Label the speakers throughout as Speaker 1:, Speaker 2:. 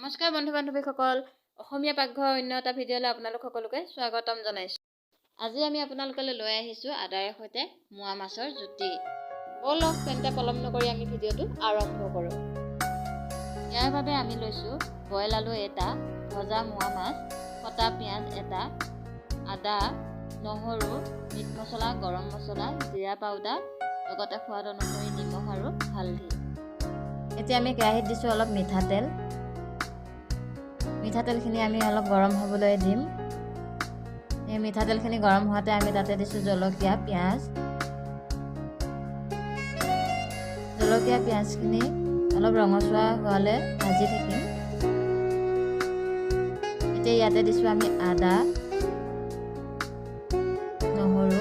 Speaker 1: নমস্কাৰ বন্ধু বান্ধৱীসকল, অসমীয়া পাকঘৰৰ অন্য এটা ভিডিঅ'লৈ আপোনালোক সকলোকে স্বাগতম জনাইছোঁ। আজি আমি আপোনালোকলৈ লৈ আহিছোঁ আদাৰে সৈতে মোৱা মাছৰ জুতি। ব'লক তেন্তে পলম নকৰি আমি ভিডিঅ'টো আৰম্ভ কৰোঁ। ইয়াৰ বাবে আমি লৈছোঁ বইল আলু এটা, ভজা মোৱা মাছ, কটা পিঁয়াজ এটা, আদা, নহৰু, মিট মছলা, গৰম মছলা, জিৰা পাউডাৰ, লগতে সোৱাদ অনুসৰি নিমখ আৰু হালধি। এতিয়া আমি কেৰাহীত দিছোঁ অলপ মিঠাতেল। মিঠাতেলখিনি আমি অলপ গৰম হ'বলৈ দিম। এই মিঠাতেলখিনি গৰম হোৱাতে আমি তাতে দিছোঁ জলকীয়া, পিঁয়াজ। জলকীয়া পিঁয়াজখিনি অলপ ৰঙচুৱা হোৱালৈ ভাজি থাকিম। এতিয়া ইয়াতে দিছোঁ আমি আদা, নহৰু,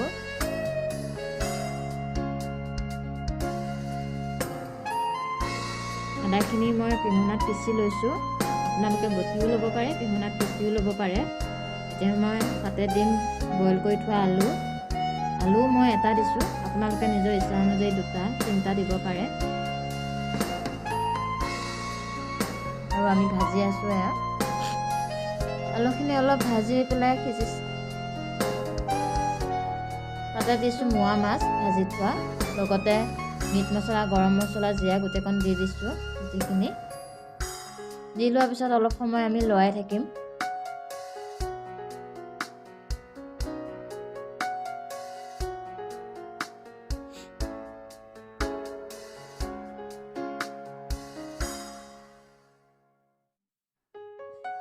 Speaker 1: আদাখিনি মই পিহনাত পিচি লৈছোঁ। আপোনালোকে বটিও ল'ব পাৰে, পিহনাত পিচিও ল'ব পাৰে। এতিয়া মই তাতে দিম বইল কৰি থোৱা আলু। আলু মই এটা দিছোঁ, আপোনালোকে নিজৰ ইচ্ছা অনুযায়ী দুটা তিনিটা দিব পাৰে। আৰু আমি ভাজি আছোঁ এয়া। আলুখিনি অলপ ভাজি পেলাই সিজি তাতে দিছোঁ মোৱা মাছ ভাজি থোৱা, লগতে মিট মছলা, গৰম মছলা, জিৰা গোটেইকণ দি দিছোঁ। গোটেইখিনি দি লোৱাৰ পিছত অলপ সময় আমি লৰাই থাকিম।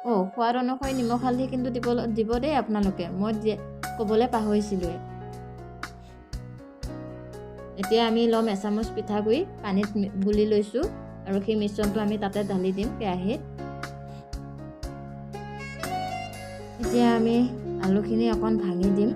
Speaker 1: অ' সোৱাদ অনুসৰি নিমখ হালধি কিন্তু দিব দেই আপোনালোকে, মই ক'বলৈ পাহৰিছিলোঁৱে। এতিয়া আমি ল'ম এচামুচ পিঠাগুড়ি, পানীত গুলি লৈছোঁ আৰু সেই মিশ্ৰণটো আমি তাতে ঢালি দিম কেৰাহীত। এতিয়া আমি আলুখিনি অকণ ভাঙি দিম।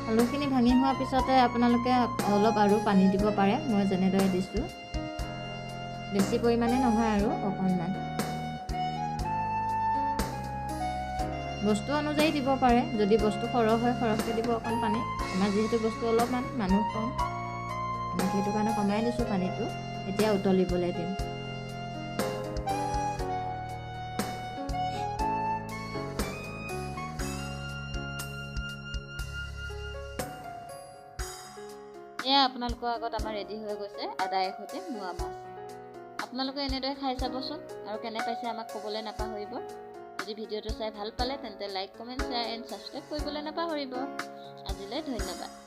Speaker 1: আলুখিনি ভাঙি হোৱাৰ পিছতে আপোনালোকে অলপ আৰু পানী দিব পাৰে, মই যেনেদৰে দিছোঁ, বেছি পৰিমাণে নহয় আৰু অকণমান। বস্তু অনুযায়ী দিব পাৰে, যদি বস্তু সৰহ হয় সৰহকৈ দিব অকণ পানী। আমাৰ যিহেতু বস্তু অলপমান, মানুহ কম, আমি সেইটো কাৰণে কমাই দিছোঁ পানীটো। এতিয়া উতলিবলৈ দিম। এয়া আপোনালোকৰ আগত আমাৰ ৰেডি হৈ গৈছে আদাৰে সৈতে মোৱা মাছ। আপোনালোকে এনেদৰে খাই চাবচোন আৰু কেনে পাইছে আমাক ক'বলৈ নাপাহৰিব। যদি ভিডিঅ'টো চাই ভাল পালে তেন্তে like, comment, share and subscribe কৰিবলৈ নাপাহৰিব। আজিলৈ ধন্যবাদ।